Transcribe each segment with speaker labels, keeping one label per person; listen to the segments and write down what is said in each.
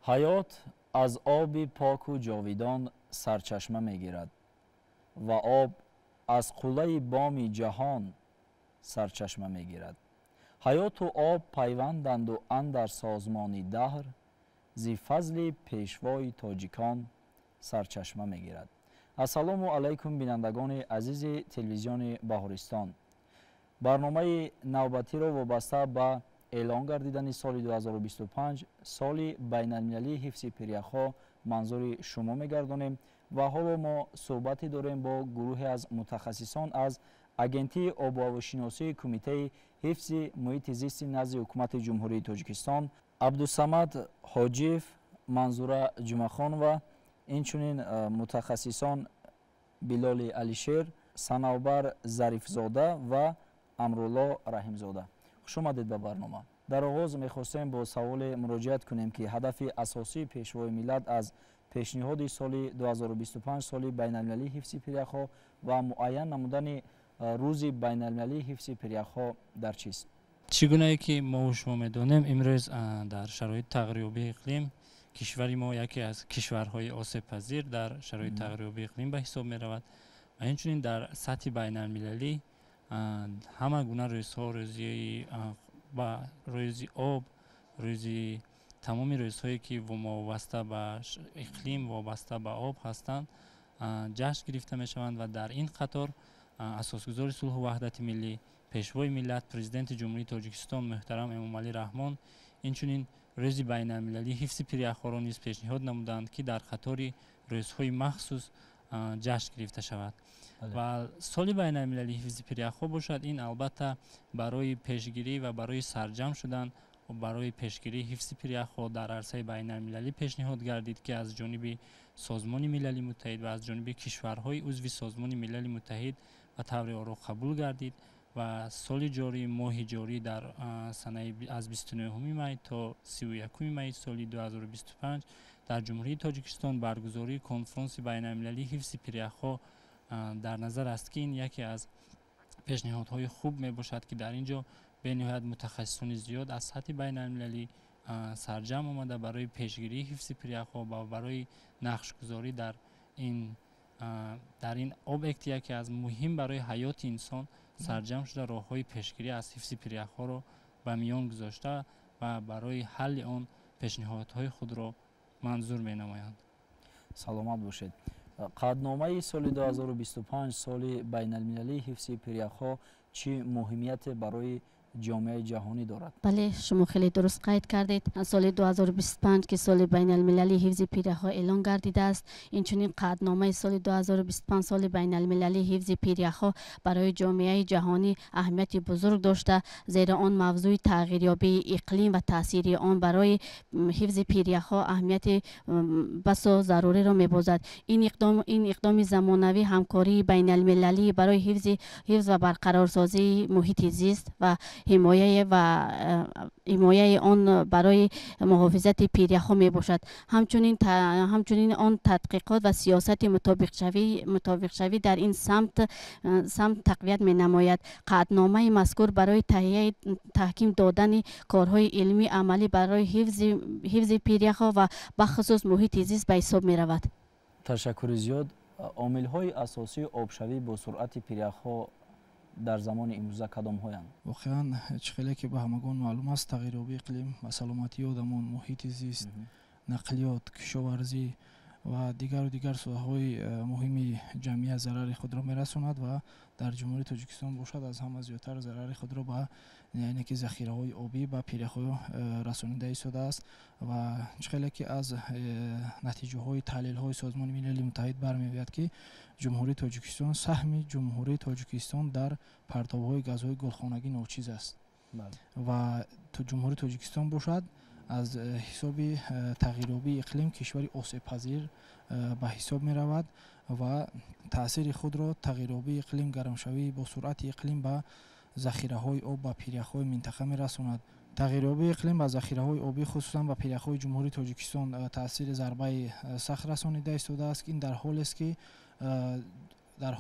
Speaker 1: Ҳаёт аз оби поку ҷовидон сарчашма мегирад ва об аз қуллаи боми ҷаҳон сарчашма мегирад. Ҳаёту об пайванданду андар созмони даҳр зи фазли пешвои тоҷикон сарчашма мегирад. Ассалому алайкум, бинандагони азизи телевизиони Баҳористон. Барномаи навбатиро вобаста ба эълон гардидани соли 2025 соли байналмилалии ҳифзи пиряхҳо манзури шумо мегардонем ва ҳоло мо суҳбате дорем бо гурӯҳе аз мутахассисон аз Агентии обуҳавошиносии Кумитаи ҳифзи муҳити зисти назди Ҳукумати Ҷумҳурии Тоҷикистон: Абдусамад Ҳоҷиев, Манзура Ҷумъахонова, инчунин мутахассисон Билоли Алишер, Санавбар Зарифзода ва Амрулло Раҳимзода. Хуш омадед ба барнома. Дар оғоз мехостем бо саволе муроҷиат кунем, ки ҳадафи асосии Пешвои миллат аз пешниҳоди соли 2025 соли байналмилалии ҳифзи пиряхҳо ва муайян намудани рӯзи байналмилалии ҳифзи пиряхҳо дар чист?
Speaker 2: Чӣ гунае ки мо шумо медонем, имрӯз дар шароити тағйирёбии иқлим кишвари мо яке аз кишварҳои осебпазир дар шароити тағйирёбии иқлим ба ҳисоб меравад ва инчунин дар сатҳи байналмилалӣ ҳама гуна рӯзҳо, рӯзи ба рӯзи об, рӯзи тамоми рӯзҳое ки вобаста ба иқлим, вобаста ба об ҳастанд, ҷашн гирифта мешаванд. Ва дар ин қатор Асосгузори сулҳу ваҳдати миллӣ, Пешвои миллат, Президенти Ҷумҳурии Тоҷикистон муҳтарам Эмомалӣ Раҳмон инчунин рӯзи байналмилалии ҳифзи пиряхҳоро низ пешниҳод намуданд, ки дар қатори рӯзҳои махсус ҷашн гирифта шавад. Ва соли байналмилалии ҳифзи пиряхҳо бошад, ин албатта барои пешгирӣ ва барои сарҷамъ шудан барои пешгирии ҳифзи пиряхҳо дар арсаи байналмилалӣ пешниҳод гардид, ки аз ҷониби Созмони Милали Муттаҳид ва аз ҷониби кишварҳои узви Созмони Милали Муттаҳид ба таври оро қабул гардид. Ва соли ҷорӣ, моҳи ҷорӣ, дар санаи аз 29 май то 31 май соли 2025 дар Ҷумҳурии Тоҷикистон баргузории конфронси байналмилалии ҳифзи пиряхҳо дар назар аст, ки ин яке аз пешниҳодҳои хуб мебошад, ки дар ин ҷо бениҳоят мутахассисони зиёд аз сатҳи байналмилалӣ сарҷамъ омада, барои пешгирии ҳифзи пиряхҳо ва барои нақшгузорӣ дар ин объекти яке аз муҳим барои ҳаёти инсон сарҷамъ шуда, роҳҳои пешгирӣ аз ҳифзи пиряхҳоро ба миён гузошта ва барои ҳалли он пешниҳодҳои худро манзур менамоянд.
Speaker 1: Саломат бошед. Қатъномаи соли 2025 соли байналмилалии ҳифзи пиряхҳо чӣ муҳимияте барои ҷомеаи ҷаҳонӣ дорад?
Speaker 3: Бале, шумо хеле дуруст қайд кардед. Соли 2025, ки соли байналмилалии ҳифзи пиряхҳо эълон гардидааст, инчунин қатъномаи соли 2025 соли байналмилалии ҳифзи пиряхҳо барои ҷомеаи ҷаҳонӣ аҳамияти бузург дошта, зеро он мавзӯи тағйирёбии иқлим ва таъсири он барои ҳифзи пиряхҳо аҳамияти басо заруриро мебозад. Ин иқдоми замонавӣ ҳамкории байналмилалӣ барои ҳифз ва барқарорсозии муҳити зист ва ҳимояи он барои муҳофизати пиряхҳо мебошад. Ҳамчунин он тадқиқот ва сиёсати мутобиқшавӣ дар ин самт тақвият менамояд. Қатъномаи мазкур барои таҳияи таҳким додани корҳои илмӣ амалӣ барои ҳифзи пиряхҳо ва бахусус муҳити зист ба ҳисоб меравад.
Speaker 1: Ташаккури зиёд. Омилҳои асосии обшавӣ бо суръати пиряхҳо дар замони имрӯза кадомҳоянд?
Speaker 4: Воқеан, чӣ хеле ки ба ҳамагон маълум аст, тағйирёбии иқлим ба саломатии одамон, муҳити зист, нақлиёт, кишоварзӣ ва дигару дигар соҳаҳои муҳими ҷамъият зарари худро мерасонад. Ва дар Ҷумҳурии Тоҷикистон бошад, аз ҳама зиёдтар зарари худро ба, яъне ки, захираҳои обӣ, ба пиряхҳо расонида истодааст. Ва чӣ хеле ки аз натиҷаҳои таҳлилҳои Созмони Милали Муттаҳид бармеояд, ки Ҷумҳурии Тоҷикистон, саҳми Ҷумҳурии Тоҷикистон дар партовҳои газҳои гулхонагӣ ночиз аст. Ва Ҷумҳурии Тоҷикистон бошад, аз ҳисоби тағйирёбии иқлим кишвари осебпазир ба ҳисоб меравад ва таъсири худро тағйирёбии иқлим, гармшавии бо суръати иқлим ба захираҳои об, ба пиряхҳои минтақа мерасонад. Тағйирёбии иқлим ба захираҳои обӣ, хусусан ба пиряхҳои Ҷумҳурии Тоҷикистон, таъсири зарбаи сахт расонида истодааст. Ин дар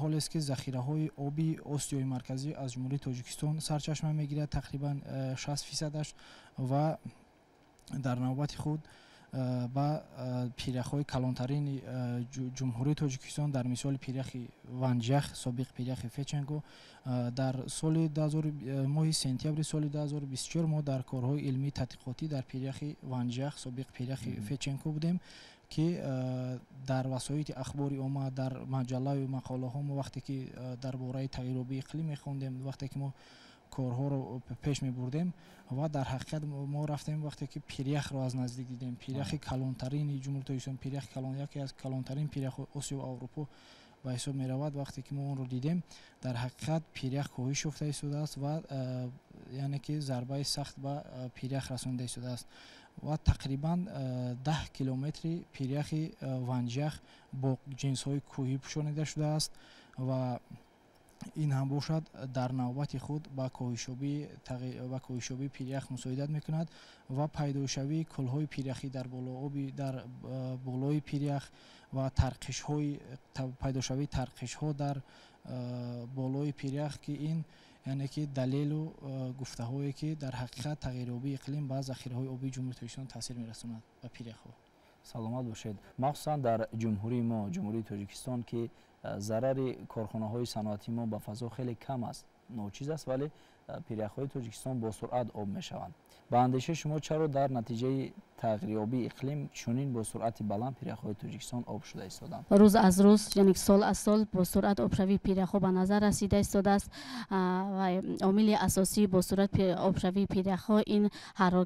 Speaker 4: ҳолест ки захираҳои оби Осиёи Марказӣ аз Ҷумҳурии Тоҷикистон сарчашма мегирад, тақрибан 60 фисадаш, ва дар навбати худ ба пиряхҳои калонтарини Ҷумҳурии Тоҷикистон, дар мисоли пиряхи Ванҷях, собиқ пиряхи Федченко, дар соли моҳи сентябри соли 2024 мо дар корҳои илмии тадқиқотӣ дар пиряхи Ванҷях, собиқ пиряхи Федченко будем, ки дар васоити ахбори омма, дар маҷаллаю мақолаҳо мо вақте ки дар бораи тағйирёбии иқлим мехондем, вақте ки мо корҳоро пеш мебурдем ва дар ҳақиқат мо рафтем, вақте ки пиряхро аз наздик дидем, пиряхи калонтарини Ҷумҳурии Тоҷикистон, пиряхи калон, яке аз калонтарин пиряхҳои Осиё ва Аврупо ба ҳисоб меравад. Вақте ки мо онро дидем, дар ҳақиқат пирях коҳиш ёфта истодааст ва яъне ки зарбаи сахт ба пирях расонида истодааст ва тақрибан 10 километри пиряхи Ванҷях бо ҷинсҳои кӯҳӣ пӯшонида шудааст ва ин ҳам бошад, дар навбати худ ба коҳишёбии пирях мусоидат мекунад ва пайдошавии кӯлҳои пиряхӣ дар болооби, дар болои пирях ва тарқишҳои, пайдошавии тарқишҳо дар болои пирях, ки ин яъне ки далелу гуфтаҳое ки дар ҳақиқат тағйирёбии иқлим ба захираҳои обии Ҷумҳурии Тоҷикистон таъсир мерасонад, ба пиряхҳо.
Speaker 1: Саломат бошед. Махсусан дар ҷумҳурии мо, Ҷумҳурии Тоҷикистон, ки зарари корхонаҳои саноатии мо ба фазо хеле кам аст, ночиз аст, вале пиряхҳои Тоҷикистон бо суръат об мешаванд. Ба андешаи шумо, чаро дар натиҷаи тағйирёбии иқлим чунин бо суръати баланд пиряхҳои Тоҷикистон об шуда истоданд?
Speaker 3: Рӯз аз рӯз, яъне сол аз сол бо суръат обшавии пиряхҳо ба назар расида истодааст ва омили асосии бо суръат обшавии пиряхҳо ин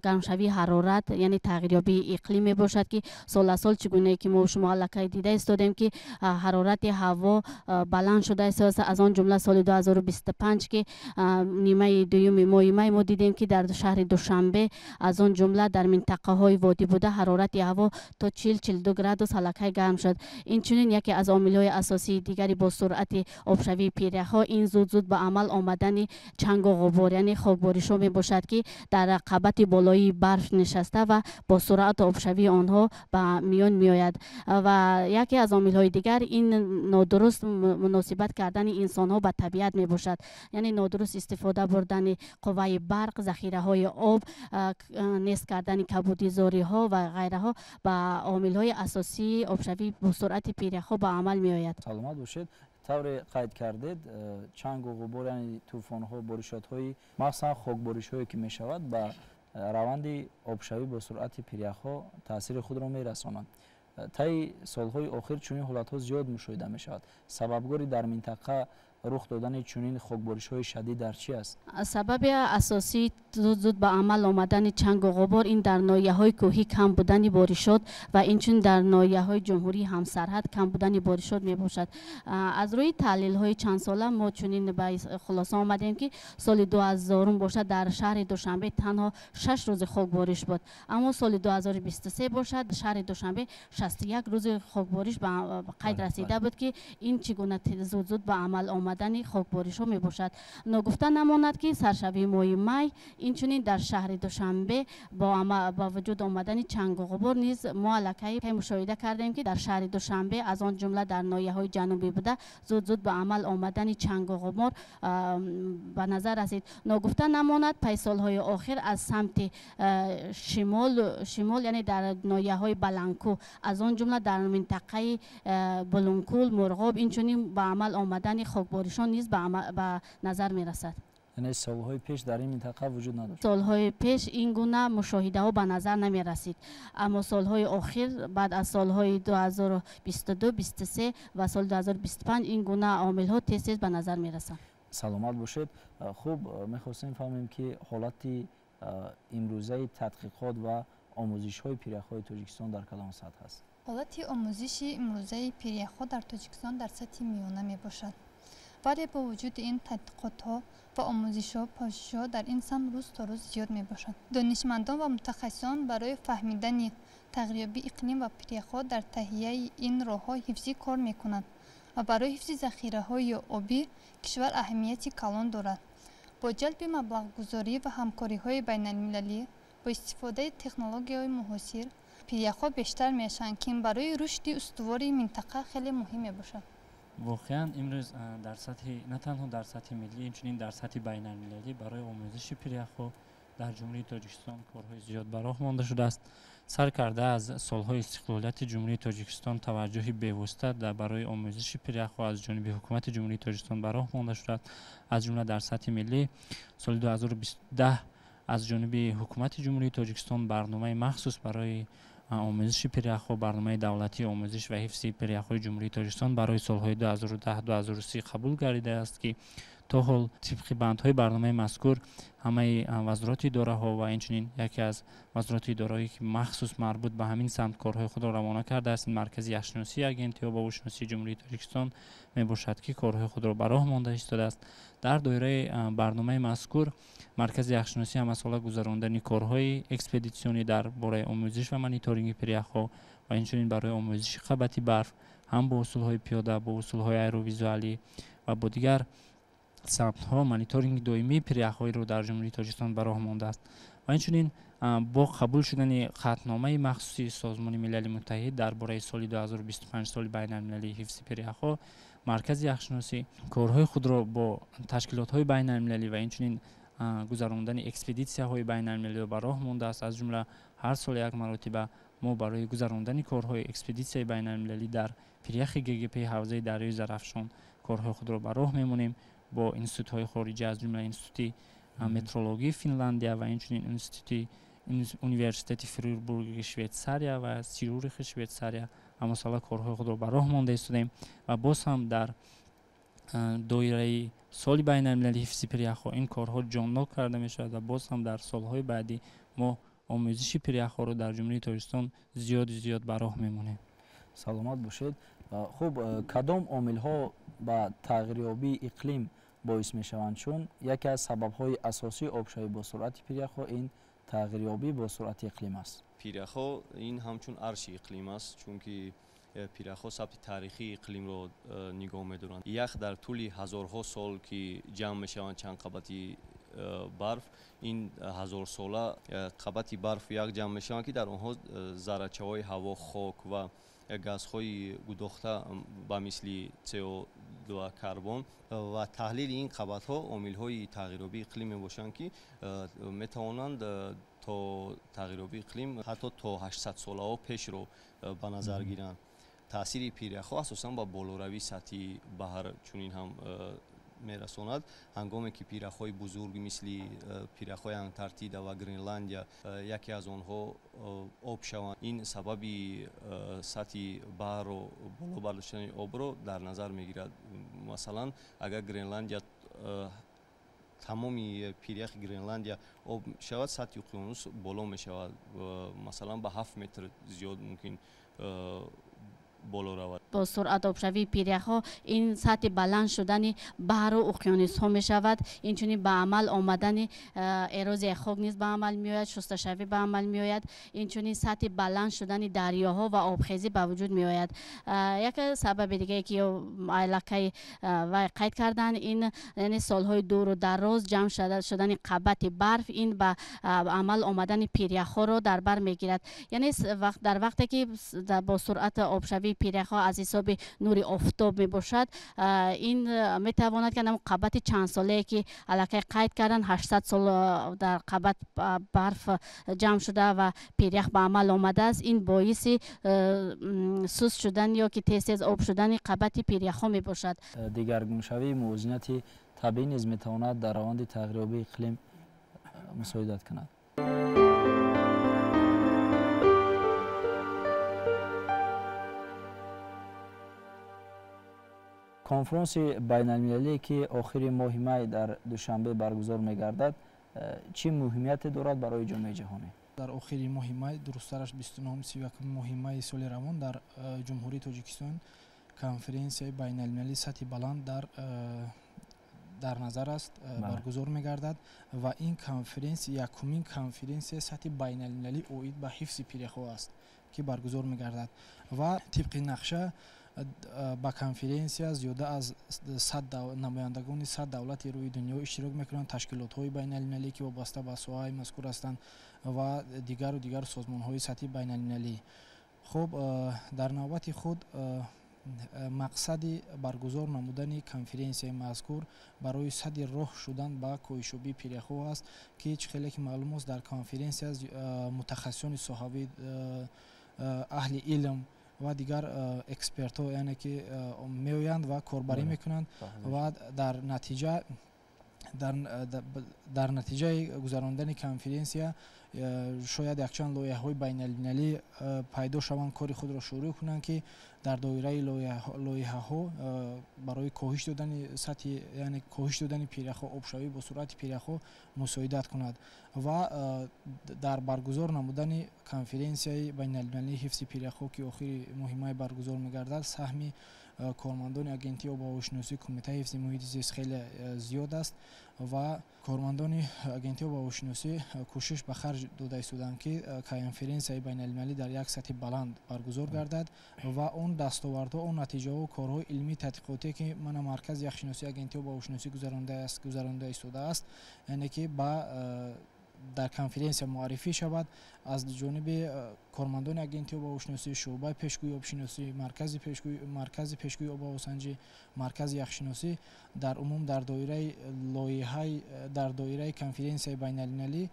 Speaker 3: гармшавии ҳарорат, яъне тағйирёбии иқлим мебошад, ки сол аз сол, чӣ гунае ки мо шумо аллакай дида истодем, ки ҳарорати ҳаво баланд шуда истодааст. Аз он ҷумла соли 2025, ки нимаи дуюми моҳи май мо дидем, ки дар шаҳри Душанбе, аз он ҷумла дар минтақаҳои водӣ буда, ҳарорати ҳаво то 40-42 градус аллакай гарм шуд. Инчунин яке аз омилҳои асосии дигари бо суръати обшавии пиряхҳо ин зуд-зуд ба амал омадани чангу ғубор, яъне хокборишҳо мебошад, ки дар қабати болоии барф нишаста ва бо суръат обшавии онҳо ба миён меояд. Ва яке аз омилҳои дигар ин нодуруст муносибат кардани инсонҳо ба табиат мебошад, яъне нодуруст истифода бурдани қувваи барқ, захираҳои об, нест кардани кабудизориҳо ва ғайраҳо ба омилҳои асосии обшавӣ бо суръати пиряхҳо ба амал меояд.
Speaker 1: Саломат бошед. Тавре қайд кардед, чангу ғубор, яъне тӯфонҳо, боришотҳои, махсусан хокборишҳое ки мешавад, ба раванди обшавӣ бо суръати пиряхҳо таъсири худро мерасонанд. Таи солҳои охир чунин ҳолатҳо зиёд мушоҳида мешавад. Сабабгори дар минтақа рух додани чунин хокборишҳои шадид дар чӣ аст?
Speaker 3: Сабаби асосии зуд-зуд ба амал омадани чангу ғубор ин дар ноҳияҳои кӯҳӣ кам будани боришот ва инчунин дар ноҳияҳои ҷумҳурии ҳамсарҳад кам будани боришот мебошад. Аз рӯи таҳлилҳои чандсола мо чунин ба хулоса омадем, ки соли 2000 бошад, дар шаҳри Душанбе танҳо 6 рӯзи хокбориш буд, аммо соли 2023 бошад, шаҳри Душанбе 61 рӯзи хокбориш ба қайд расида буд, ки ин чӣ гуна зуд-зуд ба амал омадани хокборишҳо мебошад. Ногуфта намонад, ки саршавии моҳи май инчунин дар шаҳри Душанбе ба вуҷуд омадани чангу ғубор низ мо аллакай мушоҳида кардем, ки дар шаҳри Душанбе, аз он ҷумла дар ноҳияҳои ҷанубӣ буда, зуд-зуд ба амал омадани чангу ғубор ба назар расид. Ногуфта намонад, пай солҳои охир аз самти шимол, яъне дар ноҳияҳои Баландкӯҳ, аз он ҷумла дар минтақаи Булункул, Мурғоб, инчунин ба амал омадани хокборишон низ ба назар мерасад.
Speaker 1: Яъне солҳои пеш дар ин минтақа вуҷуд надошт?
Speaker 3: Солҳои пеш ин гуна мушоҳидаҳо ба назар намерасид, аммо солҳои охир, баъд аз солҳои 2022, 23 ва соли 2025 ин гуна омилҳо тез-тез ба назар мерасанд.
Speaker 1: Саломат бошед. Хуб, мехостем фаҳмем, ки ҳолати имрӯзаи тадқиқот ва омӯзишҳои пиряхҳои Тоҷикистон дар кадом сатҳ аст?
Speaker 5: Ҳолати омӯзиши имрӯзаи пиряхҳо дар Тоҷикистон дар сатҳи миёна мебошад, вале бо вуҷуди ин тадқиқотҳо ва омӯзишҳо, пажӯҳишҳо дар ин самт рӯз то рӯз зиёд мебошад. Донишмандон ва мутахассисон барои фаҳмидани тағйирёбии иқлим ва пиряхҳо дар таҳияи ин роҳҳои ҳифзӣ кор мекунанд ва барои ҳифзи захираҳои обӣ кишвар аҳамияти калон дорад. Бо ҷалби маблағгузорӣ ва ҳамкориҳои байналмилалӣ, бо истифодаи технологияҳои муҳосир, пиряхҳо бештар мешаванд, ки ин барои рушди устувори минтақа хеле муҳим мебошад.
Speaker 2: Воқеан, имрӯз дар сатҳи, на танҳо дар сатҳи миллӣ, инчунин дар сатҳи байналмилалӣ барои омӯзиши пиряхҳо дар Ҷумҳурии Тоҷикистон корҳои зиёд ба роҳ монда шудааст. Сар карда аз солҳои истиқлолияти Ҷумҳурии Тоҷикистон таваҷҷӯҳи бевосита барои омӯзиши пиряхҳо аз ҷониби ҳукумати Ҷумҳурии Тоҷикистон ба роҳ монда шудааст. Аз ҷумла дар сатҳи миллӣ соли 2010 аз ҷониби ҳукумати Ҷумҳурии Тоҷикистон барномаи махсус барои омӯзиши пиряхҳо, барномаи давлатии омӯзиш ва ҳифзи пиряхҳои Ҷумҳурии Тоҷикистон барои солҳои 2010-2030 қабул гардидааст, ки то ҳол тибқи бандҳои барномаи мазкур ҳамаи вазорати идораҳо ва инчунин яке аз вазорати идораҳое ки махсус марбут ба ҳамин самт корҳои худро равона кардааст, ин Маркази яхшиносии Агентии обҳавошиносии Ҷумҳурии Тоҷикистон мебошад, ки корҳои худро ба роҳ монда истодааст. Дар доираи барномаи мазкур Маркази яхшиносӣ ҳамасола гузарондани корҳои экспедитсионӣ дар бораи омӯзиш ва мониторинги пиряхҳо ва инчунин барои омӯзиши қабати барф ҳам бо усулҳои пиёда, бо усулҳои аэровизуалӣ ва бо дигар самтҳо мониторинги доимии пиряхҳоиро дар Ҷумҳурии Тоҷикистон ба роҳ мондааст. Ва инчунин бо қабул шудани қатъномаи махсуси Созмони Милали Муттаҳид дар бораи соли 2025 соли байналмилалии ҳифзи пиряхҳо, Маркази яхшиносӣ корҳои худро бо ташкилотҳои байналмилалӣ ва инчунин гузарондани экспедитсияҳои байналмилалиро ба роҳ мондааст. Аз ҷумла ҳар сол як маротиба мо барои гузарондани корҳои экспедитсияи байналмилалӣ дар пиряхи ГГП ҳавзаи дарёи Зарафшон корҳои худро ба роҳ мемонем бо институтҳои хориҷӣ, аз ҷумла Институти метрологии Финландия ва инчунин институти Университети Фрибурги Швейтсария ва Сюрихи Швейтсария ҳамасола корҳои худро ба роҳ монда истодаем ва боз ҳам дар доираи соли байналмилалии ҳифзи пиряхҳо ин корҳо ҷоннок карда мешавад ва боз ҳам дар солҳои баъдӣ мо омӯзиши пиряхҳоро дар Ҷумҳурии Тоҷикистон зиёду зиёд ба роҳ мемонем.
Speaker 1: Саломат бошед. Хуб, кадом омилҳо ба тағйирёбии иқлим боис мешаванд? Чун яке аз сабабҳои асосии обшавӣ бо суръати пиряхҳо ин тағйирёбӣ бо суръати иқлим аст.
Speaker 6: Пиряхҳо ин ҳамчун арши иқлим аст, чунки пиряхҳо сабти таърихии иқлимро нигоҳ медоранд. Ях дар тӯли ҳазорҳо сол ки ҷамъ мешаванд чанд қабати барф, ин ҳазорсола қабати барф як ҷамъ мешаванд, ки дар онҳо заррачаҳои ҳаво, хок ва газҳои гудохта ба мисли CO2 карбон ва таҳлили ин қабатҳо омилҳои тағйирёбии иқлим мебошанд, ки метавонанд то тағйирёбии иқлим ҳатто то 800 солаҳо пешро ба назар гиранд. Таъсири пиряхҳо асосан ба болоравии сатҳи баҳр чунин ҳам мерасонад. Ҳангоме ки пиряхҳои бузург мисли пиряхҳои Антарктида ва Гренландия яке аз онҳо об шаванд, ин сабаби сатҳи баҳрро боло бардоштани обро дар назар мегирад. Масалан, агар Гренландия тамоми пиряхи Гренландия об шавад, сатҳи уқёнус боло мешавад, масалан ба 7 метр зиёд мумкин боло равад.
Speaker 3: Бо суръат обшавии пиряхҳо ин сатҳи баланд шудани баҳру уқёнусҳо мешавад. Инчунин ба амал омадани эрозияи хок низ ба амал меояд, шусташавӣ ба амал меояд. Инчунин сатҳи баланд шудани дарёҳо ва обхезӣ ба вуҷуд меояд. Як сабаби дигае ки аллакай вай қайд карданд, ин яъне солҳои дуру дароз ҷамъ шудани қабати барф ин ба амал омадани пиряхҳоро дар бар мегирад. Яъне дар вақте ки бо суръат обшавии пиряхҳо аз ҳисоби нури офтоб мебошад, ин метавонад ки қабати чандсолае ки аллакай қайд карданд, 800 сол дар қабат барф ҷамъ шуда ва пирях ба амал омадааст, ин боиси суст шудан ё ки тез тез об шудани қабати пиряхҳо мебошад.
Speaker 1: Дигаргуншавии мувозинати табиӣ низ метавонад дар раванди тағйирёбии иқлим мусоидат кунад. Конфронси байналмилалие ки охири моҳи май дар Душанбе баргузор мегардад, чӣ муҳимияте дорад барои ҷомеаи ҷаҳонӣ?
Speaker 4: Дар охири моҳи май, дурусттараш 29-31 моҳи майи соли равон дар Ҷумҳурии Тоҷикистон конференсияи байналмилалии сатҳи баланд дар назар аст баргузор мегардад ва ин конференс якумин конференсияи сатҳи байналмилалӣ оид ба ҳифзи пиряхҳо аст ки баргузор мегардад ва тибқи нақша ба конференсия зиёда аз намояндагони 100 давлати рӯи дунё иштирок мекунанд, ташкилотҳои байналмилалӣ ки вобаста ба соҳаи мазкур ҳастанд ва дигару дигар созмонҳои сатҳи байналмилалӣ. Хуб, дар навбати худ Мақсади баргузор намудани конференсияи мазкур барои садди роҳ шудан ба коҳишёбии пиряхҳо аст, ки чӣ хеле ки маълум аст, дар конференсия мутахассисони соҳавӣ, аҳли илм ва дигар экспертҳо, яъне ки меоянд ва корбарӣ мекунанд ва дар натиҷаи гузарондани конференсия шояд якчанд лоиҳаҳои байналмилалӣ пайдо шаванд, кори худро шурӯъ кунанд, ки дар доираи лоиҳаҳо барои коҳиш додани сатҳи, яъне коҳиш додани пиряхҳо, обшавӣ бо суръати пиряхҳо мусоидат кунад. Ва дар баргузор намудани конференсияи байналмилалии ҳифзи пиряхҳо, ки охири моҳи май баргузор мегардад, саҳми кормандони Агентии обҳавошиносӣ, Кумитаи ҳифзи муҳити зист хеле зиёд аст ва кормандони Агентии обҳавошиносӣ кӯшиш ба харҷ дода истодаанд, ки конференсияи байналмилалӣ дар як сатҳи баланд баргузор гардад ва он дастовардҳо, он натиҷаҳо, корҳои илмии тадқиқотие, ки мана Маркази яхшиносии Агентии обҳавошиносӣ гузаронда истодааст, яъне ки ба дар конференсия муаррифӣ шавад аз ҷониби кормандони Агентии обҳавошиносӣ, шӯъбаи пешгӯии обшиносӣ, Маркази пешгӯии обҳавосанҷӣ, Маркази яхшиносӣ. Дар умум дар доираи лоиҳаи, дар доираи конференсияи байналмилалӣ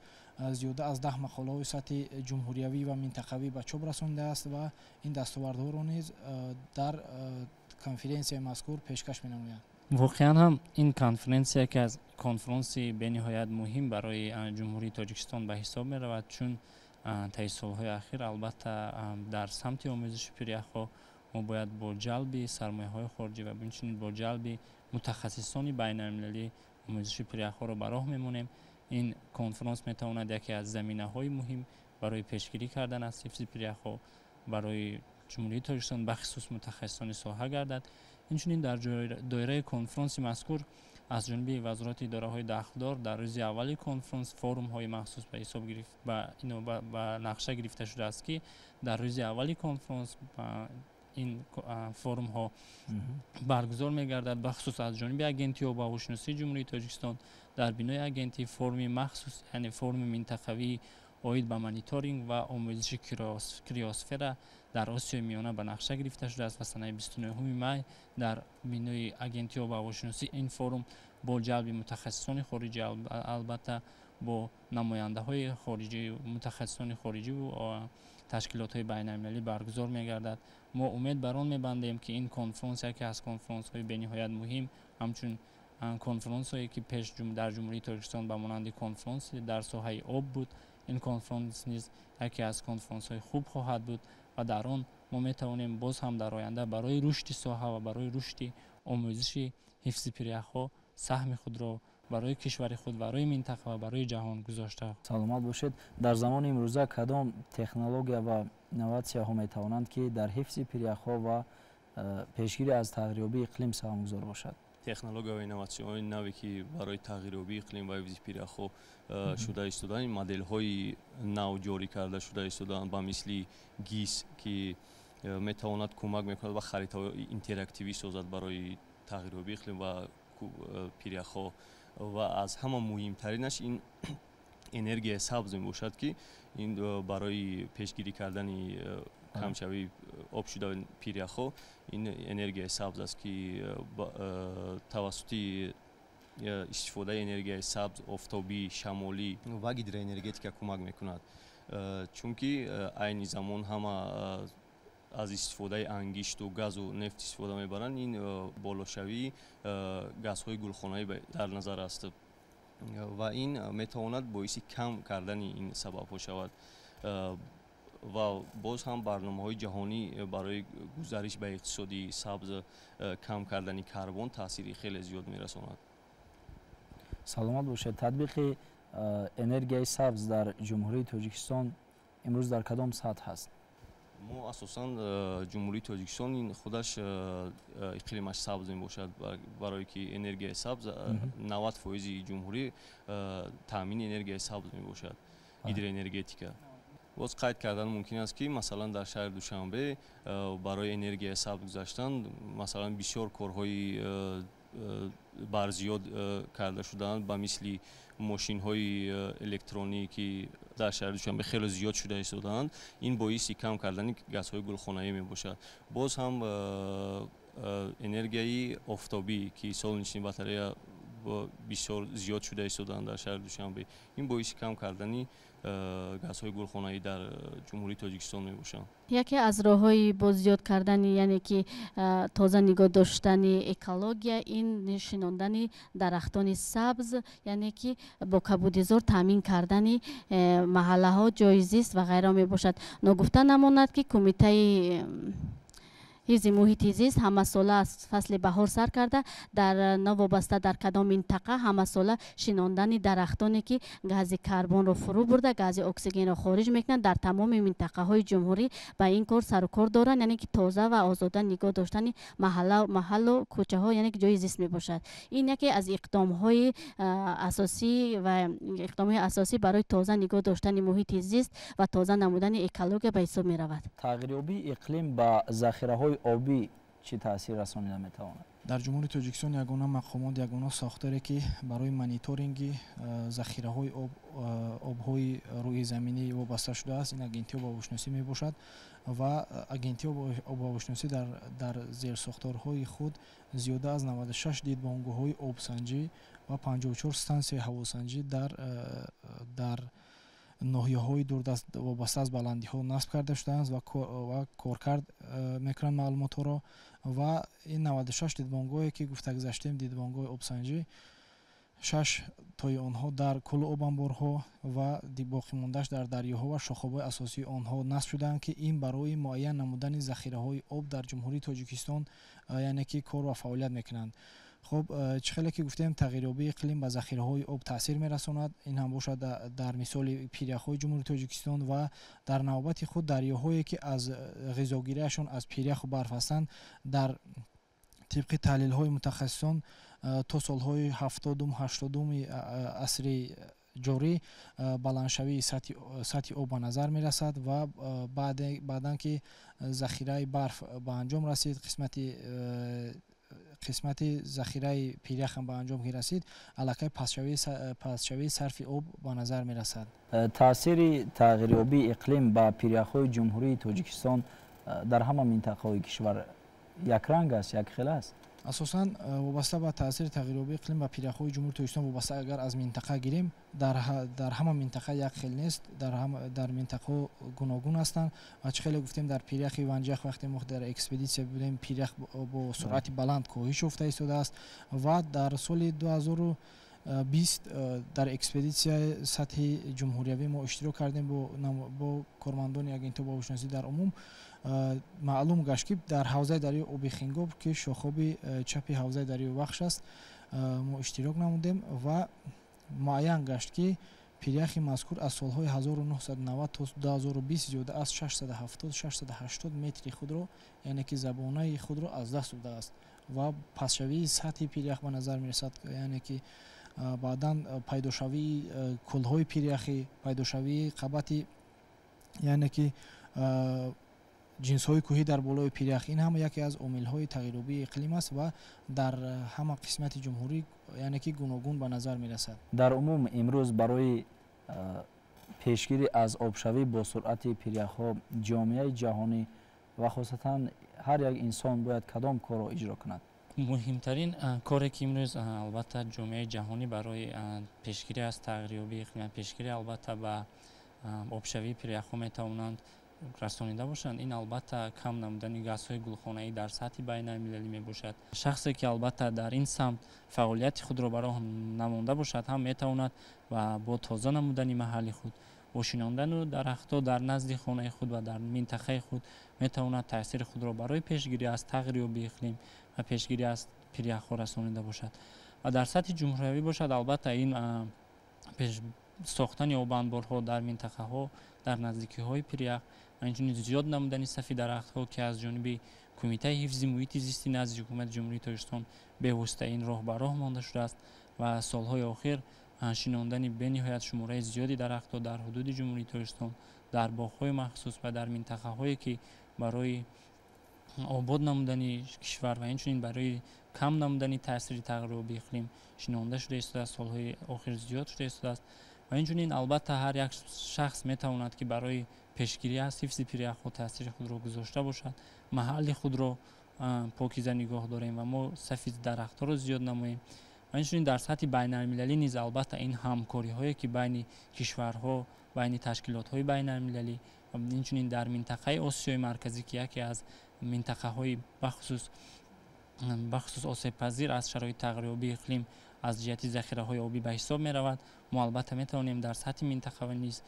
Speaker 4: зиёда аз 10 мақолаҳои сатҳи ҷумҳуриявӣ ва минтақавӣ ба чоп расондааст ва ин дастовардҳоро низ дар конференсияи мазкур пешкаш менамояд.
Speaker 2: Воқеан ҳам ин конференсия яке аз конфронси бениҳоят муҳим барои Ҷумҳурии Тоҷикистон ба ҳисоб меравад, чун таи солҳои ахир албатта дар самти омӯзиши пиряхҳо мо бояд бо ҷалби сармояҳои хориҷӣ ва инчунин бо ҷалби мутахассисони байналмилалӣ омӯзиши пиряхҳоро ба роҳ мемонем. Ин конфронс метавонад яке аз заминаҳои муҳим барои пешгирӣ кардан аз ҳифзи пиряхҳо барои Ҷумҳурии Тоҷикистон, бахусус мутахассисони соҳа гардад. Инчунин дар доираи конфронси мазкур аз ҷониби вазорати идораҳои дахлдор дар рӯзи аввали конфронс форумҳои махсус ба ҳисоб ба нақша гирифта шудааст, ки дар рӯзи аввали конфронс ин форумҳо баргузор мегардад, бахусус аз ҷониби Агентии обҳавошиносии Ҷумҳурии Тоҷикистон дар бинои агентӣ форуми махсус, яъне форуми минтақавии оид ба мониторинг ва омӯзиши криосфера дар Осиёи Миёна ба нақша гирифта шудааст ва санаи 29 май дар бинои Агентии обҳавошиносӣ ин форум бо ҷалби мутахассисони хориҷӣ, албатта бо намояндаҳои хориҷӣ, мутахассисони хориҷиву ташкилотҳои байналмилалӣ баргузор мегардад. Мо умед бар он мебандем, ки ин конфронс яке аз конфронсҳои бениҳоят муҳим, ҳамчун конфронсҳое, ки пеш дар Ҷумҳурии Тоҷикистон ба монанди конфронси дар соҳаи об буд, ин конфронс низ яке аз конфронсҳои хуб хоҳад буд ва дар он мо метавонем боз ҳам дар оянда барои рушди соҳа ва барои рушди омӯзиши ҳифзи пиряхҳо саҳми худро барои кишвари худ, барои минтақа ва барои ҷаҳон гузошта.
Speaker 1: Саломат бошед. Дар замони имрӯза кадом технология ва инноватсияҳо метавонанд, ки дар ҳифзи пиряхҳо ва пешгирӣ аз тағйирёбии иқлим саҳмгузор бошад?
Speaker 6: Технология ва инноватсияҳои наве, ки барои тағйирёбии иқлим ва ҳифзи пиряхҳо шуда истодаанд, моделҳои нав ҷорӣ карда шуда истодаанд, ба мисли ГИС, ки метавонад кӯмак мекунад ва харитаҳои интерактивӣ созад барои тағйирёбии иқлим ва пиряхҳо. Ва аз ҳама муҳимтаринаш ин энергияи сабз мебошад, ки ин барои пешгирӣ кардани камшавии об шудани пиряхҳо ин энергияи сабз аст, ки тавассути истифодаи энергияи сабз, офтобӣ, шамолӣ ва гидроэнергетика кӯмак мекунад, чунки айни замон ҳама аз истифодаи ангишту газу нефт истифода мебаранд. Ин болошавии газҳои гулхонаӣ дар назар аст ва ин метавонад боиси кам кардани ин сабабҳо шавад. Ва боз ҳам барномаҳои ҷаҳонӣ барои гузариш ба иқтисоди сабз, кам кардани карбон таъсири хеле зиёд мерасонад.
Speaker 1: Саломат бошед. Татбиқи энергияи сабз дар Ҷумҳурии Тоҷикистон имрӯз дар кадом сатҳ ҳаст?
Speaker 6: Мо асосан Ҷумҳурии Тоҷикистон ин худаш иқлимаш сабз мебошад, барое ки энергияи сабз 90 фоизи ҷумҳурӣ таъмини энергияи сабз мебошад, гидроэнергетика. Боз қайд кардан мумкин аст, ки масалан дар шаҳри Душанбе барои энергияи сабз гузаштан, масалан, бисёр корҳои барзиёд карда шудаанд, ба мисли мошинҳои электронӣ, ки дар шаҳри Душанбе хеле зиёд шуда истодаанд, ин боиси кам кардани газҳои гулхонаӣ мебошад. Боз ҳам энергияи офтобӣ, ки солнечный батарея бисёр зиёд шуда истодаанд дар шаҳри Душанбе, ин боиси кам кардани газҳои гулхонаӣ дар Ҷумҳурии Тоҷикистон мебошанд.
Speaker 3: Яке аз роҳҳои боз зиёд кардани, яъне ки тоза нигоҳ доштани экология, ин шинондани дарахтони сабз, яъне ки бо кабудизор таъмин кардани маҳаллаҳо, ҷойи зист ва ғайра мебошад. Ногуфта намонад, ки Кумитаи ҳифзи муҳити зист ҳамасола аз фасли баҳор сар карда, дар новобаста дар кадом минтақа, ҳамасола шинондани дарахтоне, ки гази карбонро фурӯ бурда, гази оксигенро хориҷ мекунанд, дар тамоми минтақаҳои ҷумҳурӣ ба ин кор сарукор доранд, яъне ки тоза ва озода нигоҳ доштани маҳаллу кӯчаҳо, яъне ки ҷои зист мебошад. Ин яке аз иқдомҳои асосӣ ва иқдомҳои асосӣ барои тоза нигоҳ доштани муҳити зист ва тоза намудани экология ба ҳисоб меравад.
Speaker 1: Тағйирёбии иқлим ба захираҳои обӣ чӣ таъсир расонида метавонад?
Speaker 4: Дар Ҷумҳурии Тоҷикистон ягона мақомот, ягона сохторе, ки барои мониторинги захираҳои обҳои рӯи заминӣ вобаста шудааст, ин Агентии обҳавошиносӣ мебошад. Ва Агентии обҳавошиносӣ дар зерсохторҳои худ зиёда аз 96 дидбонгоҳҳои обсанҷӣ ва 54 стансияи ҳавосанҷӣ дар ноҳияҳои дурдаст, вобаста аз баландиҳо насб карда шудаанд ва коркард мекунанд маълумотҳоро. Ва ин 96 дидбонгоҳе, ки гуфта гузаштем, дидбонгоҳи обсанҷӣ, шаш тои онҳо дар кӯлу обанборҳо ва боқимондааш дар дарёҳо ва шохобҳои асосии онҳо насб шудаанд, ки ин барои муайян намудани захираҳои об дар Ҷумҳурии Тоҷикистон, яъне ки кор ва фаъолият мекунанд. Хуб, чӣ хеле ки гуфтем, тағйирёбии иқлим ба захираҳои об таъсир мерасонад. Ин ҳам бошад дар мисоли пиряхҳои Ҷумҳурии Тоҷикистон ва дар навбати худ дарёҳое, ки аз ғизогириашон аз пиряху барф ҳастанд. Дар тибқи таҳлилҳои мутахассисон, то солҳои 70-ум, 80-уми асри ҷорӣ баландшавии сатҳи об ба назар мерасад ва баъдан ки захираи барф ба анҷом расид, қисмати захираи пирях ҳам ба анҷом ки расид, аллакай пастшавии сарфи об ба назар мерасад.
Speaker 1: Таъсири тағйирёбии иқлим ба пиряхҳои Ҷумҳурии Тоҷикистон дар ҳама минтақаҳои кишвар якранг аст, якхела аст?
Speaker 4: Асосан вобаста ба таъсири тағйирёбии иқлим ба пиряхҳои Ҷумҳурии Тоҷикистон, вобаста агар аз минтақа гирем, дар ҳама минтақа як хел нест, дар минтақаҳо гуногун ҳастанд. Ва чӣ хеле гуфтем, дар пиряхи Ванҷах, вақте мо дар экспедитсия будем, пирях бо суръати баланд коҳиш ёфта истодааст. Ва дар соли 2020 дар экспедитсияи сатҳи ҷумҳуриявӣ мо иштирок кардем бо кормандони Агентии обҳавошиносӣ. Дар умум маълум гашт, ки дар ҳавзаи дарёи Оби Хингоб, ки шохоби чапи ҳавзаи дарёи Вахш аст, мо иштирок намудем ва муайян гашт, ки пиряхи мазкур аз солҳои 1990 то 2020 зиёда аз 670-680 метри худро, яъне ки забонаи худро аз даст додааст ва пастшавии сатҳи пирях ба назар мерасад, яъне ки баъдан пайдошавии кӯлҳои пиряхӣ, пайдошавии қабати, яъне ки ҷинсҳои кӯҳӣ дар болои пирях. Ин ҳама яке аз омилҳои тағйирёбии иқлим аст ва дар ҳама қисмати ҷумҳурӣ, яъне ки гуногун ба назар мерасад.
Speaker 1: Дар умум имрӯз барои пешгирӣ аз обшавӣ бо суръати пиряхҳо ҷомеаи ҷаҳонӣ ва хусусан ҳар як инсон бояд кадом корро иҷро кунад?
Speaker 2: Муҳимтарин коре, ки имрӯз албатта ҷомеаи ҷаҳонӣ барои пешгирӣ аз тағйирёбии иқлим, пешгирӣ албатта ба обшавии пиряхҳо метавонанд расонида бошанд, ин албатта кам намудани газҳои гулхонаӣ дар сатҳи байналмилалӣ мебошад. Шахсе, ки албатта дар ин самт фаъолияти худро ба роҳ намонда бошад, ҳам метавонад ва бо тоза намудани маҳалли худ, бо шинондану дарахтҳо дар назди хонаи худ ва дар минтақаи худ метавонад таъсири худро барои пешгирӣ аз тағйирёбии иқлим ва пешгирӣ аз пиряхҳо расонида бошад. Ва дар сатҳи ҷумҳуриявӣ бошад, албатта ин сохтани обанборҳо дар минтақаҳо дар наздикиҳои пирях ва инчунин зиёд намудани сафи дарахтҳо, ки аз ҷониби Кумитаи ҳифзи муҳити зисти назди Ҳукумати Ҷумҳурии Тоҷикистон бевосита ин роҳ ба роҳ монда шудааст ва солҳои охир шинондани бениҳоят шумораи зиёди дарахтҳо дар ҳудуди Ҷумҳурии Тоҷикистон, дар боғҳои махсус ва дар минтақаҳое, ки барои обод намудани кишвар ва инчунин барои кам намудани таъсири тағйирёбии иқлим шинонда шуда истодааст, солҳои охир зиёд шуда истодааст. Ва инчунин албатта ҳар як шахс метавонад, ки барои пешгирӣ аз ҳифзи пиряхҳо таъсири худро гузошта бошад, маҳалли худро покиза нигоҳ дорем ва мо сафи дарахтҳоро зиёд намоем. Ва инчунин дар сатҳи байналмилалӣ низ албатта ин ҳамкориҳое, ки байни кишварҳо, байни ташкилотҳои байналмилалӣ ва инчунин дар минтақаи Осиёи Марказӣ, ки яке аз минтақаҳои бахусус осебпазир аз шароити тағйирёбии иқлим аз ҷиҳати захираҳои обӣ ба ҳисоб меравад, мо албатта метавонем дар сатҳи минтақавӣ низ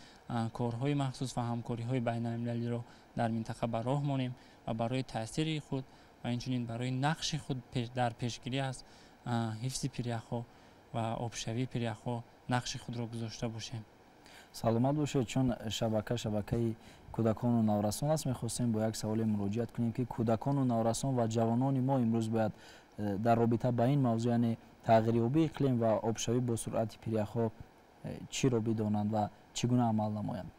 Speaker 2: корҳои махсус ва ҳамкориҳои байналмилалиро дар минтақа ба роҳ монем ва барои таъсири худ ва инчунин барои нақши худ дар пешгирӣ аз ҳифзи пиряхҳо ва обшавии пиряхҳо нақши худро гузошта бошем.
Speaker 1: Саломат бошед. Чун шабака шабакаи кӯдакону наврасон аст, мехостем бо як саволе муроҷиат кунем, ки кӯдакону наврасон ва ҷавонони мо имрӯз бояд дар робита ба ин мавзӯъ, яъне тағйирёбии иқлим ва обшавӣ бо суръати пиряхҳо, чиро бидонанд ва чӣ гуна амал намоянд?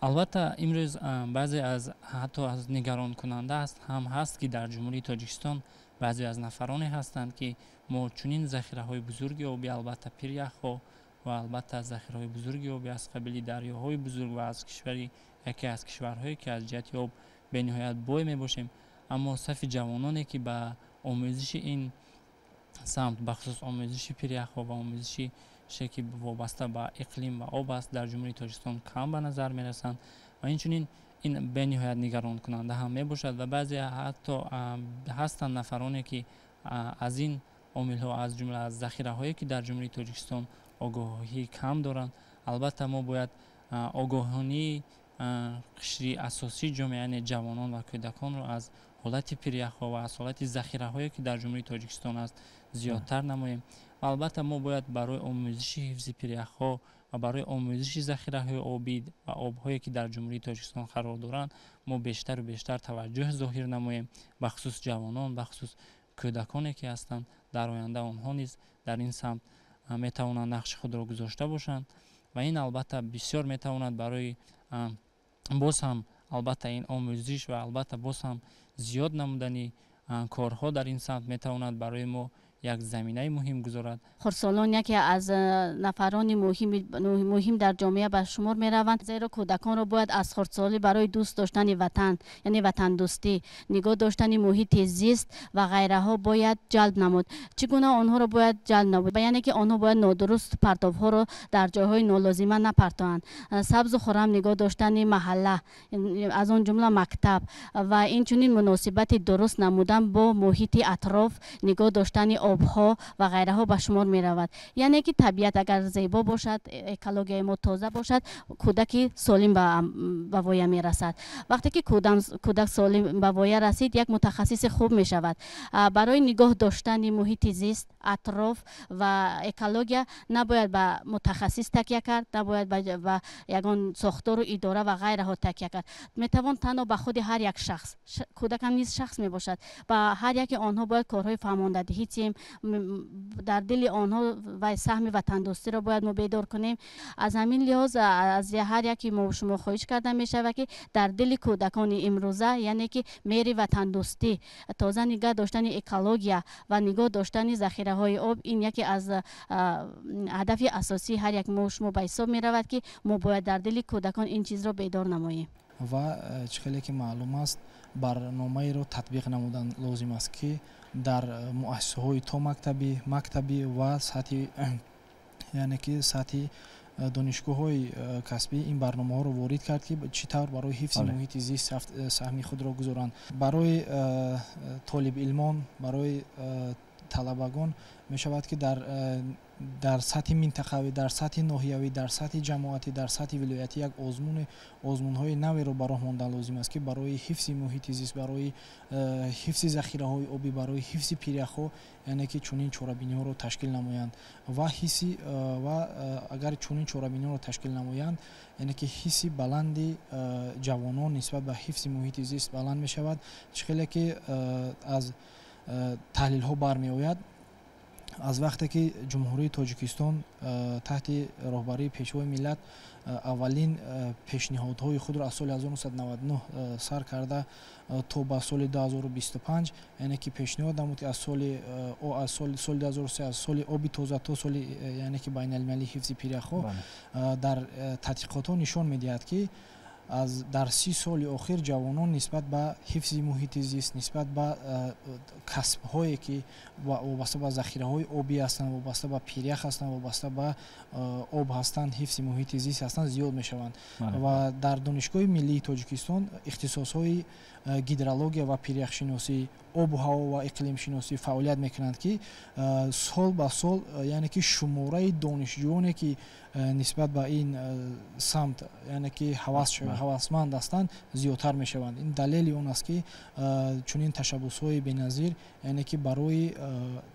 Speaker 2: Албатта имрӯз баъзе аз ҳатто аз нигаронкунанда аст ҳам ҳаст, ки дар Ҷумҳурии Тоҷикистон баъзе аз нафароне ҳастанд, ки мо чунин захираҳои бузурги обӣ, албатта пиряхҳо ва албатта захираҳои бузурги обӣ аз қабили дарёҳои бузург ва аз кишвари яке аз кишварҳое, ки аз ҷиҳати об бениҳоят бой мебошем, аммо сафи ҷавононе, ки ба омӯзиши ин самт, бахусус омӯзиши пиряхҳо ва омӯзиши ше, ки вобаста ба иқлим ва об аст, дар Ҷумҳурии Тоҷикистон кам ба назар мерасанд. Ва инчунин ин бениҳоят нигаронкунанда ҳам мебошад ва баъзе ҳатто ҳастанд нафароне, ки аз ин омилҳо, аз ҷумла аз захираҳое, ки дар Ҷумҳурии Тоҷикистон, огоҳӣ кам доранд. Албатта мо бояд огоҳонии қишри асосии ҷомеа, яъне ҷавонон ва кӯдаконро аз ҳолати пиряхҳо ва аз ҳолати захираҳое, ки дар Ҷумҳурии Тоҷикистон аст, зиёдтар намоем. Ва албатта мо бояд барои омӯзиши ҳифзи пиряхҳо ва барои омӯзиши захираҳои обӣ ва обҳое, ки дар Ҷумҳурии Тоҷикистон қарор доранд, мо бештару бештар таваҷҷӯҳ зоҳир намоем, бахусус ҷавонон, бахусус кӯдаконе, ки ҳастанд. Дар оянда онҳо низ дар ин самт метавонанд нақши худро гузошта бошанд ва ин албатта бисёр метавонад барои боз ҳам албатта ин омӯзиш ва албатта боз ҳам зиёд намудани корҳо дар ин самт метавонад барои мо як заминаи муҳим гузорад.
Speaker 3: Хурдсолон яке аз нафарони муҳим дар ҷомеа ба шумор мераванд, зеро кӯдаконро бояд аз хурдсолӣ барои дӯст доштани ватан, яъне ватандӯстӣ, нигоҳ доштани муҳити зист ва ғайраҳо бояд ҷалб намуд. Чӣ гуна онҳоро бояд ҷалб намуд? Яъне ки онҳо бояд нодуруст партовҳоро дар ҷойҳои нолозима напартоянд, сабзу хуррам нигоҳ доштани маҳалла, аз он ҷумла мактаб, ва инчунин муносибати дуруст намудан бо муҳити атроф, нигоҳ доштани обҳо ва ғайраҳо ба шумор меравад. Яъне ки табиат агар зебо бошад, экологияи мо тоза бошад, кӯдаки солим ба воя мерасад. Вақте ки кӯдак солим ба воя расид, як мутахассиси хуб мешавад. Барои нигоҳ доштани муҳити зист, атроф ва экология набояд ба мутахассис такя кард, набояд ба ягон сохтору идора ва ғайраҳо такя кард. Метавон танҳо ба худи ҳар як шахс, кӯдакам низ шахс мебошад, ба ҳар яке онҳо бояд корҳои фаҳмондадиҳӣ тием, дар дили онҳо ва саҳми ватандӯстиро бояд мо бедор кунем. Аз ҳамин лиҳоз аз ҳар яке мо шумо хоҳиш карда мешавад, ки дар дили кӯдакони имрӯза, яъне ки меҳри ватандӯстӣ, тоза нигоҳ доштани экология ва нигоҳ доштани захираҳои об, ин яке аз ҳадафи асосии ҳар як мо шумо ба ҳисоб меравад, ки мо бояд дар дили кӯдакон ин чизро бедор намоем.
Speaker 4: Ва чӣ хеле ки маълум аст, барномаеро татбиқ намудан лозим аст, ки дар муассисаҳои томактабӣ, мактабӣ ва сатҳи, яъне ки сатҳи донишгоҳҳои касбӣ ин барномаҳоро ворид кард, ки чӣ тавр барои ҳифзи муҳити зист саҳми худро гузоранд. Барои толибилмон, барои талабагон мешавад, ки дар сатҳи минтақавӣ, дар сатҳи ноҳиявӣ, дар сатҳи ҷамоатӣ, дар сатҳи вилоятӣ як озмунҳои наверо ба роҳ мондан лозим аст, ки барои ҳифзи муҳити зист, барои ҳифзи захираҳои обӣ, барои ҳифзи пиряхҳо, яъне ки чунин чорабиниҳоро ташкил намоянд. Ва ҳисси ва агар чунин чорабиниҳоро ташкил намоянд, яъне ки ҳисси баланди ҷавонон нисбат ба ҳифзи муҳити зист баланд мешавад. Чӣ хеле ки аз таҳлилҳо бармеояд. Аз вақте ки Ҷумҳурии Тоҷикистон таҳти роҳбарии Пешвои миллат аввалин пешниҳодҳои худро аз соли 1999 сар карда то ба соли 2025, яъне ки пешниҳод намуд, ки аз соли 2003, аз соли оби тоза то соли, яъне ки, байналмилалии ҳифзи пиряхҳо, дар тадқиқотҳо нишон медиҳад, ки аз дар 30 соли охир ҷавонон нисбат ба ҳифзи муҳити зист, нисбат ба касбҳое, ки вобаста ба захираҳои обӣ ҳастанд, вобаста ба пирях ҳастанд, вобаста ба об ҳастанд, ҳифзи муҳити зист ҳастанд, зиёд мешаванд. Ва дар Донишгоҳи миллии Тоҷикистон ихтисосҳои гидрология ва пиряхшиносӣ, обу ҳаво ва иқлимшиносӣ фаъолият мекунанд, ки сол ба сол, яъне ки, шумораи донишҷӯёне, ки нисбат ба ин самт, яъне ки, ҳавасманд ҳастанд, зиёдтар мешаванд. Ин далели он аст, ки чунин ташаббусҳои беназир, яъне ки, барои,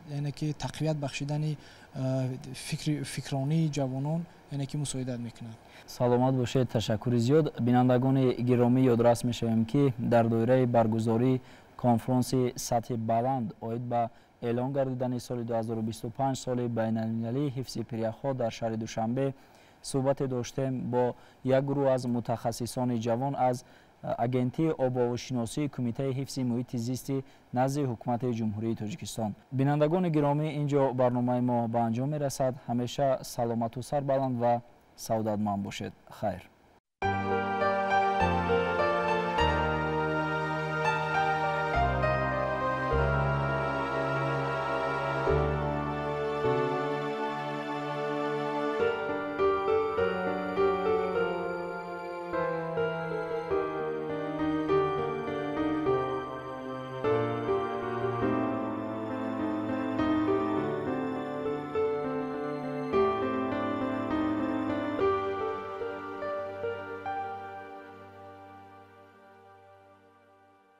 Speaker 4: яъне ки, тақвият бахшидани фикронии ҷавонон, яъне ки, мусоидат мекунад.
Speaker 1: Саломат бошед, ташаккури зиёд. Бинандагони гиромӣ, ёдрас мешавем, ки дар доираи баргузории конфронси сатҳи баланд оид ба эълон гардидани соли 2025 соли байналмилалии ҳифзи пиряхҳо дар шаҳри Душанбе суҳбате доштем бо як гурӯҳ аз мутахассисони ҷавон аз Агентии обуҳавошиносии Кумитаи ҳифзи муҳити зисти назди Ҳукумати Ҷумҳурии Тоҷикистон. Бинандагони гиромӣ, ин ҷо барномаи мо ба анҷом мерасад. Ҳамеша саломату сарбаланд ва саодатманд бошед. Хайр.